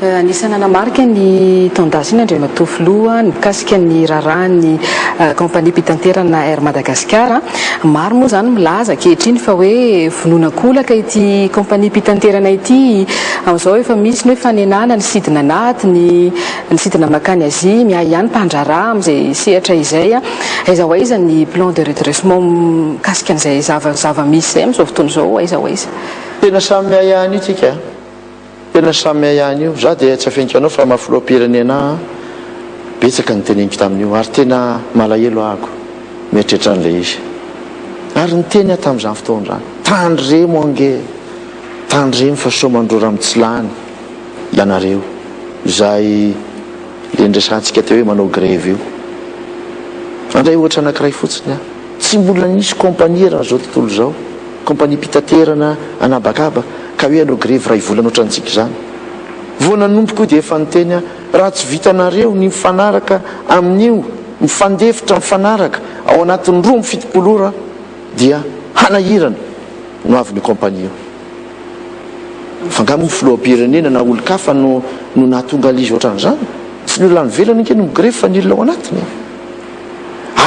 Anisan'ny nanamarika ny taon-dasa iny Andriamatoa Filoha ny mikasika ny raharahan'ny kaompaniam-pitanterana Air Madagascar. Maro moa izany milaza ankehitriny fa hoe vonoina an-kolaka ity kaompaniam-pitanterana ity. Amin'izao efa misy ny hoe fanenana ny sidina anatiny, ny sidina mankany Azia, miahy ihany mpandraharaha amin'izay sehatra izay. Aiza ho aiza ny plan de redressement mikasika an'izay zava-misy izay amin'izao fotoana izao, aiza ho aiza? Tena samy miahy ihany io tsika a! Tena samy miahy ihany io. Za dia tsy afeniko anao fa maha filoham-pirenena ahy betsaka ny teneniko tamin'io ary tena malahelo ahako mieritreritra an'ilay izy. Ary niteny aho tamin'izany fotoana izany, tandremo ange, tandremo fa sao mandrora mitsilany ianareo izay le niresahantsika teo hoe manao grevy io. Handray ohatra anankiray fotsiny aho. Tsy mbola nisy compagnie eran'izao tontolo izao, compagnie-pitaterana an'habakaba ka hoe hanao grevy iray volana ohatrantsika izany. Vao nanomboka io dia efa niteny aho, raha tsy vitanareo ny mifanaraka amin'io, mifandefitra, mifanaraka ao anatin'ny 72 ora dia hanahirana no avin'io compagnie io. Fa angaha moa filoham-pirenena na olon-kafa no no nahatonga an'izy ohatran'izany? Tsy ny olona any ivelany ange no migrevy fa ny olona ao anatiny e!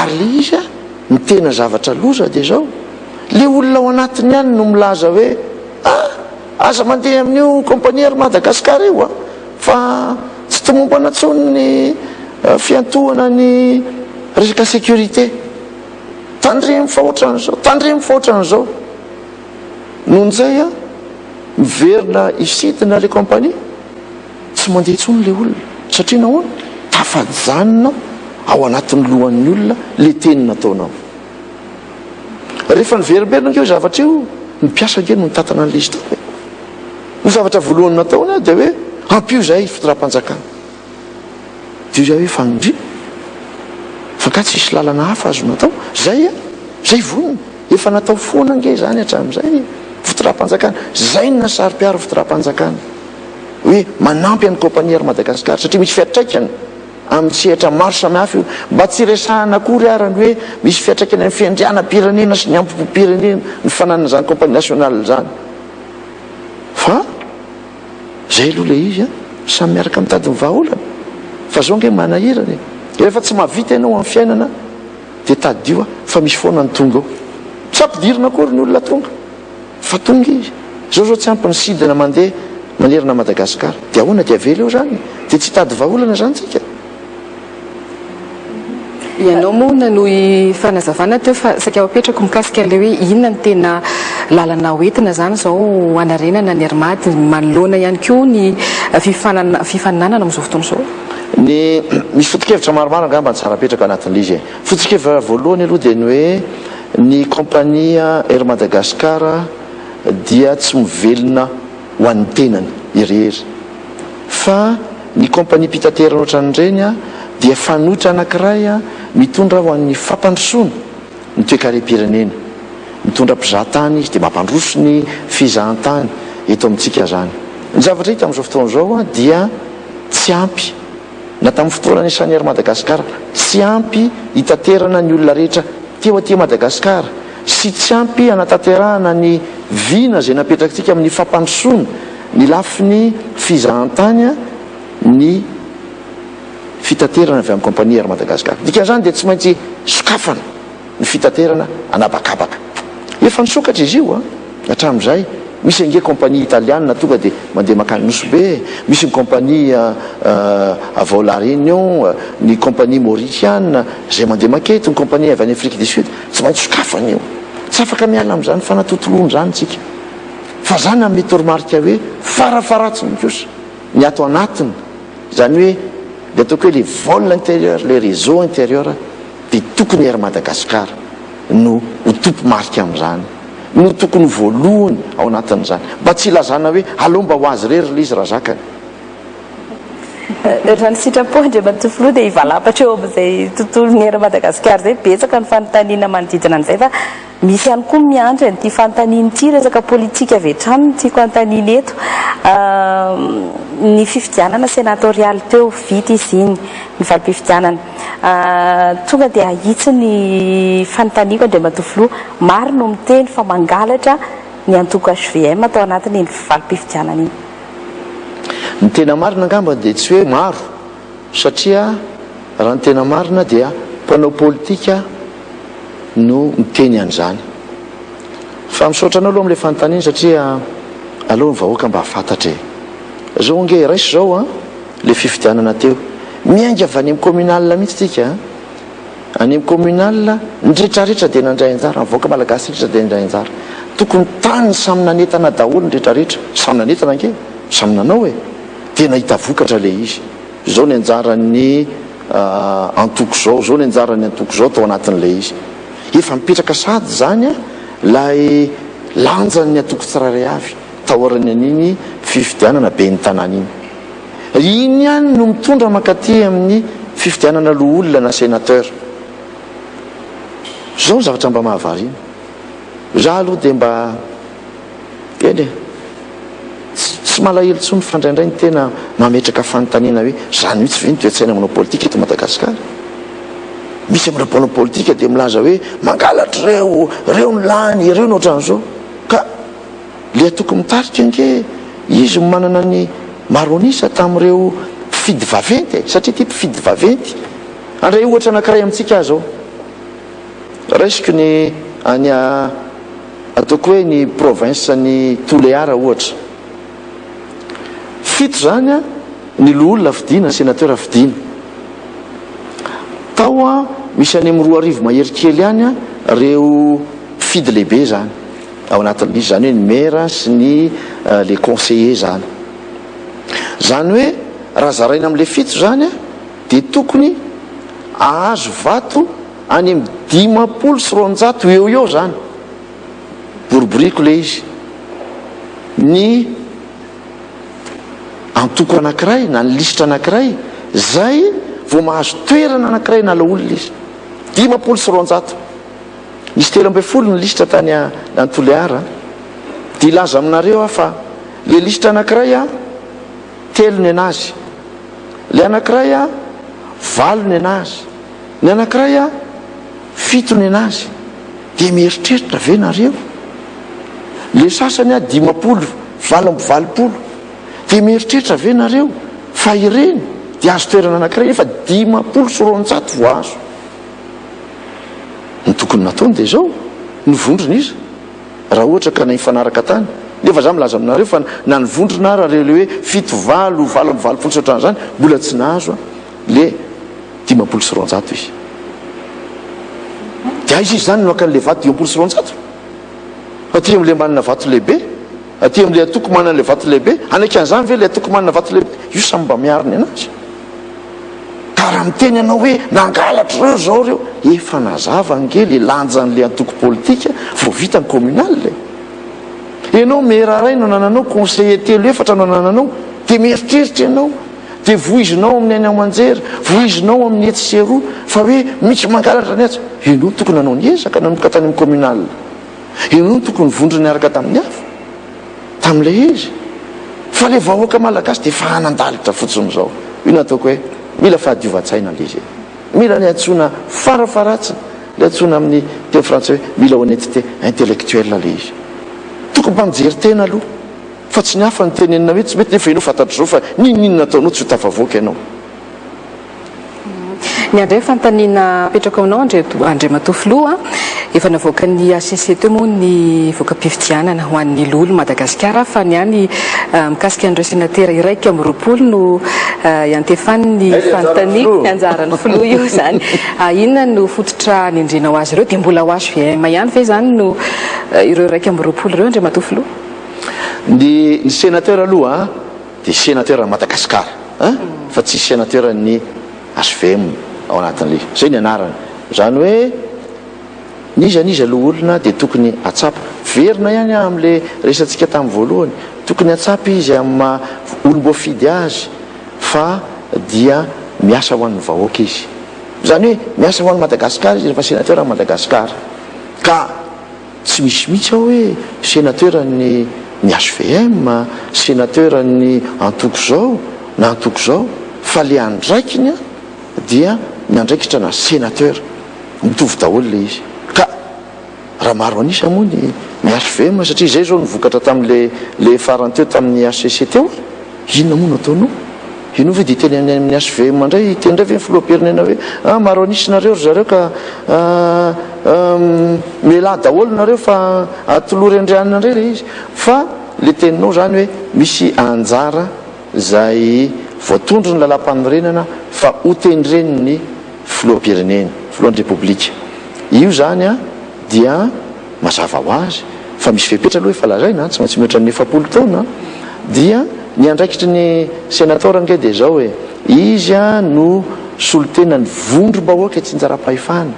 Ary le izy a, ny tena zavatra loza dia izao, le olona ao anatiny ihany no milaza hoe ah! aza mandeha amin'io compagnie Air Madagascar io a! fa tsy tomombana intsony ny fiantohana ny resaka sécurité. Tandremo fa ohatran'izao, tandremo fa ohatran'izao. Nony zay an, miverina hisidina le compagnie, tsy mandeha intsony le olona. Satria nahoana? Tafajanona ao anatin'ny lohan'ny olona le teny nataonao. Rehefa niverimberina ange io zavatra io, ny mpiasa ange no nitantana an'ilay izy tao e. Ny zavatra voalohany nataony dia hoe ampio izahay fitondram-panjakana. Dia hoy aho hoe fa ndry, fa nga tsisy lalana hafa azo natao? Zay an, zay vonona. Efa natao foana ange izany hatramin'izay e! Fitondram-panjakana, izay no nahasaro-piaro fitondram-panjakana. Hoe manampy an'ny compagnie Air Madagascar satria misy fiantraikany amin'ny sehatra maro samihafa io. Mba tsy resahana akory ara ny hoe misy fiantraikany amin'ny fiandrianam-pirenena sy ny hampom-pirenena ny fananana izany compagnie nationale izany. Fa izay aloha ilay izy an, samy miaraka mitady ny vahaolana. Fa izao ange manahirana e! Rehefa tsy mahavita ianao amin'ny fiainana, Dia tadidio fa misy foana ny tonga eo. Tsy ampidirina akory ny olona tonga fa tonga izy. Zao zao tsy ampy ny sidina mandeha manerana Madagascar. Dia ahoana dia avela eo zany? Dia tsy hitady vahaolana zany tsika? Ianao moa nanohy fanazavana teo fa saika ho apetrako mikasika ilay hoe inona no tena lalana ho entina izany izao hanarenana ny Air-Mad manoloana ihany koa ny fifaninanana amin'izao fotoana izao? Ny, misy foto-kevitra maromaro angamba tsara apetraka anatin'ilay izy e. Foto-kevitra voalohany aloha dia ny hoe ny kaompania Air Madagascar dia tsy mivelona ho an'ny tenany irery fa ny kaompaniam-pitaterana ohatran'ireny dia fanoitra anankiray mitondra ho an'ny fampandrosoana ny toekarem-pirenena. Mitondra mpizahatany izy dia mampandroso ny fizahantany eto amintsika izany. Ny zavatra hita amin'izao fotoana izao dia tsy ampy na tamin'ny fotoana niasan'ny Air Madagascar, tsy ampy hitaterana ny olona rehetra teo aty Madagascar sy tsy ampy hanatanterahana ny vina izay napetrakitsika amin'ny fampandrosoana ny lafiny fizahantany ny fitaterana avy amin'ny compagnie Air Madagascar. Dikan'izany dia tsy maintsy sokafana. ny fitaterana an'habakabaka. Efa nisokatra izy io an! Hatramin'izay. Misy ange compagnie italiana tonga dia mandeha mankany Nosy Be, misy ny compagnie avy ao La Réunion, ny compagnie mauritiana izay mandeha manketo, ny compagnie avy any Afrique du Sud. Tsy maintsy sokafana io. Tsy afaka miala amin'izany fanatontoloana izany isika. Fa za nanome toromarika hoe farafaharatsiny kosa ny ato anatiny, izany hoe le ataoko hoe le vol intérieur, le réseau intérieur, dia tokony Air Madagascar no ho tompo-marika amin'izany, no tokony ho voalohany ao anatin'izany, mba tsy hilazana hoe aleo mba ho azy irery ilay izy raha zakany. Raha ny sitrapo Andriamatoa Filoha dia hivalampatra eo amin'izay tontolon'ny Air Madagascar izay, betsaka ny fanontaniana manodidina an'izay fa. Misy ihany koa miandry an'ity fanontaniana ity, resaka politika avy hatrany no tiako hanontaniana eto. Ny fifidianana senatorialy teo, vita izy iny, ny valim-pifidianana. Tonga dia ahitsy ny fanontaniako Andriamatoa Filoha, maro no miteny fa mangalatra ny antoko hvm tao anatin'iny valim-pifidianana iny. Ny tena marina angamba dia tsy hoe maro satria raha ny tena marina dia mpanao politika no miteny an'izany. Fa misaotra anao aloha amin'ilay fanontaniana satria aleo ny vahoaka mba hahafantatra e. Zao ange, raiso zao an, le fifidianana teo. Miainga avy any amin'ny communal mihitsy tsika an. Any amin'ny communal, ny retraretra dia nandray anjara, ny vahoaka malagasy rehetra dia nandray anjara. Tokony tany samy nanentana daholo ny retraretra, samy nanentana ange, samy nanao e. Dia nahita vokatra le izy. Izao ny anjaran'ny antoko izao, izao ny anjaran'ny antoko izao tao anatin'ilay izy. Efa mipetraka sahady izany ilay lanjan'ny antoko tsirairay avy taorian'ny an'iny fifidianana ben'ny tanàna iny. Iny ihany no mitondra mankaty amin'ny fifidianana loholona na sénateur. Izao ny zavatra mba mahavariana. Izaho aloha dia mba Eny e! Tsy malahelo intsony fa indraindray ny tena mametraka fanontaniana hoe izany mihitsy ve ny toe-tsaina manao politika eto Madagasikara? Misy amin'ireo mpanao politika dia milaza hoe mangalatra ireo, ireo no lany, ireo no ohatran'izao. Ka ilay antoko mitarika ange izy no manana ny maro an'isa tamin'ireo mpifidy vaventy e! Satria ity mpifidy vaventy. Handray ohatra anankiray amintsika aho izao. Raisiko ny any ataoko hoe ny province ny Tulear ohatra. Fito izany ny loholona fidiana, sénateur fidiana. Tao misy any amin'ny 2000 mahery kely any ireo mpifidy lehibe izany ao anatin'ny liste, izany hoe ny maire sy ny les conseillers izany. Izany hoe raha zaraina amin'ilay fito izany dia tokony hahazo vato any amin'ny 250 eo ho eo izany, boriboriko ilay izy, ny antoko anankiray na ny lisitra anankiray izay vao mahazo toerana anankiray na laolona izy. 250. Nisy 13 ny lisitra tany any Toliara. Dia hilaza aminareo aho fa ilay lisitra anankiray telo ny anazy. Ilay anankiray valo ny anazy. Ny anankiray a, fito nenazy. Dia mieritreritra ve nareo? Le sasany a, 50, 88. Dia mieritreritra ve nareo fa ireny dia azo toerana anankiray nefa 250 vao azo? Ny tokony nataony dia izao, ny vondrona iza? Raha ohatra ka nifanaraka tany. Nefa za milaza aminareo fa na ny vondrona ara reo le hoe fito, valo, 88 sy ohatran'izany, mbola tsy nahazo a, le. 250 izy. Dia aiza izy izany no haka an'ilay vato 250? Aty amin'ilay manana vato lehibe? Aty amin'ilay antoko manana ilay vato lehibe? Hanaiky an'izany ve ilay antoko manana vato lehibe? Io samy mba miaro ny anazy. Ka raha miteny ianao hoe nangalatra ireo izao ireo, efa nazava ange ilay lanjan'ilay antoko politika vao vita ny communal e. Ianao maire iray no anananao, conseiller telo efatra no anananao, dia mieritreritra ianao. Dia voizinao amin'ny haino aman-jery, voizinao amin'ny etsy sy eroa fa hoe misy mangalatra ny atsy. Ianao no tokony nanao ny ezaka nanomboka tany amin'ny communal. Ianao no tokony nivondrona niaraka tamin'ny hafa tamin'ilay izy. Fa ilay vahoaka malagasy dia efa hanan-dalitra fotsiny izao. Io no ataoko hoe mila fahadiovan-tsaina ilay izy e. Mila ny antsoina farafaharatsiny, ilay antsoina amin'ny teny frantsay hoe mila honnêteté intellectuelle ilay izy. Tokony mba mijery tena aloha. Fa tsy ny hafa no tenenina hoe tsy mety nefa ianao fantatr'izao fa n'inon'inona ataonao tsy ho tafavoaka ianao. Ny andray fanontaniana apetrako aminao Andriamatoa Filoha, efa navoakan'ny HCC teo moa ny voka-pifidianana ho an'ny loholon'i Madagasikara fa ny any mikasika an'ireo senatera 21 no iantefan'ny fanontaniako, ny anjaran'ny Filoha io izany. Inona no fototra anendrenao azy ireo? Dia mbola ho HVM ihany ve izany no ireo 21 ireo Andriamatoa Filoha? Ny ny sénateur aloha dia sénateur an'i Madagascar an, fa tsy sénateur an'ny HVM ao anatin'ilay, izay ny anarany. Izany hoe n'iza n'iza loholona dia tokony hatsapa. Verina ihany aho amin'ilay resatsika tamin'ny voalohany, tokony hatsapa izy amin'ny maha olom-boafidy azy fa dia miasa ho an'ny vahoaka izy. Izany hoe miasa ho an'i Madagasikara izy rehefa sénateur an'i Madagasikara. Ka. Tsy misy mihitsy ao hoe sénateur ny ny hvm, sénateur ny antoko zao na antoko zao fa le andraikiny dia ny andraikitra na sénateur. Mitovy daholo le izy. Ka raha maro an'isa moa ny ny hvm satria izay zao ny vokatra tamin'le le farany teo tamin'ny hcc teo e! Inona moa no ataonao? Ianao ve dia hiteny any amin'ny hvm indray, hiteny indray ve ny filoham-pirenena hoe ah maro an'isa nareo ry zareo ka mialà daholo nareo fa atolory an-dry anona indray ilay izy. Fa ilay teninao izany hoe misy anjara izay voatondron'ny lalàmpanorenana fa hotendren'ny filoham-pirenena, filohan'ny Repoblika. Io izany dia Mazava ho azy fa misy fepetra aloha efa lazaina an, tsy maintsy mihoatra ny 40 taona dia ny andraikitry ny senator ange dia izao e, izy no solontenan'ny vondrom-bahoaka itsinjaram-pahefana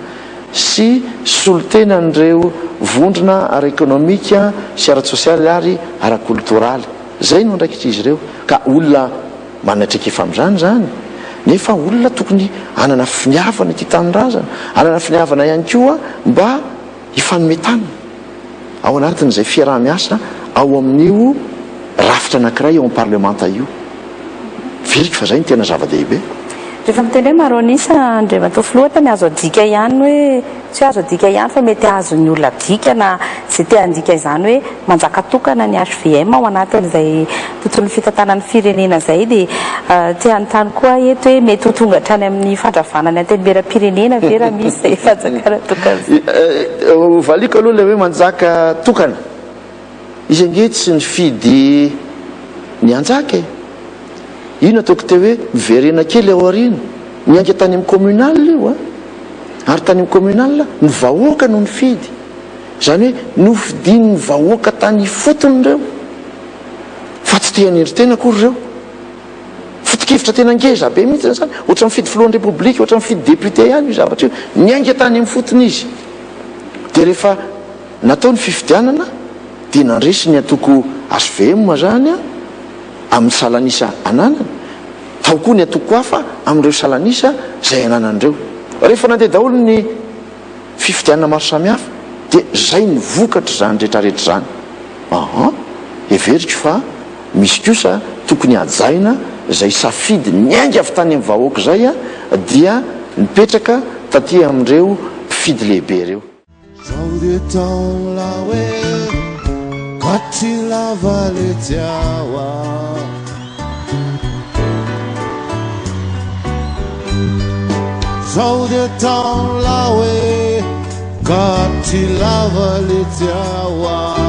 sy solontenan'ireo vondrona ara-ekonomika sy ara-tsosialy ary ara-koltoraly. Izay no andraikitr'izy ireo. Ka olona manana traikefa amin'izany izany nefa olona tokony hanana finiavana ity tanindrazana, hanana finiavana ihany koa mba hifanome tanana ao anatin'izay fiaraha-miasa ao amin'io rafitra anankiray ao amin'ny parlemanta io. Heveriko fa izay no tena zava-dehibe. Rehefa miteny hoe maro an'isa Andriamatoa Filoha tany azo adika ihany hoe, tsy hoe azo adika ihany fa mety azon'ny olona adika na izay te handika izany hoe manjaka tokana ny hvm ao anatin'izay tontolon'ny fitantanan'ny firenena izay dia te hanontany koa aho eto hoe mety ho tonga hatrany amin'ny fandravana ny antenimierampirenena ve raha misy izay fanjakana tokana izay? Hovaliako aloha ilay hoe manjaka tokana. Izy ange tsy nifidy ny hanjaka e! Io no ataoko teo hoe miverena kely ao aoriana. Niainga tany amin'ny communal io an! Ary tany amin'ny communal ny vahoaka no nifidy. Izany hoe nofidian'ny vahoaka tany ifotony ireo. Fa tsy te hanendry tena akory ireo. Foto-kevitra tena ngeza be mihitsy izany. Ohatran'ny mifidy filohan'ny Repoblika, ohatran'ny mifidy député ihany io zavatra io. Niainga tany amin'ny fotony izy. Dia rehefa natao ny fifidianana dia nandresy ny antoko hvm izany amin'ny salan'isa ananany. Tao koa ny antoko hafa amin'ireo salan'isa izay ananan'ireo. Rehefa nandeha daholo ny fifidianana maro samihafa dia zay ny vokatr'izany retraretra izany. Aa heveriko fa misy kosa tokony hajaina izay safidy niainga avy tany amin'ny vahoaka izay dia nipetraka taty amin'ireo mpifidy lehibe ireo. Zao dia taonla hoe katry lava letsy aho.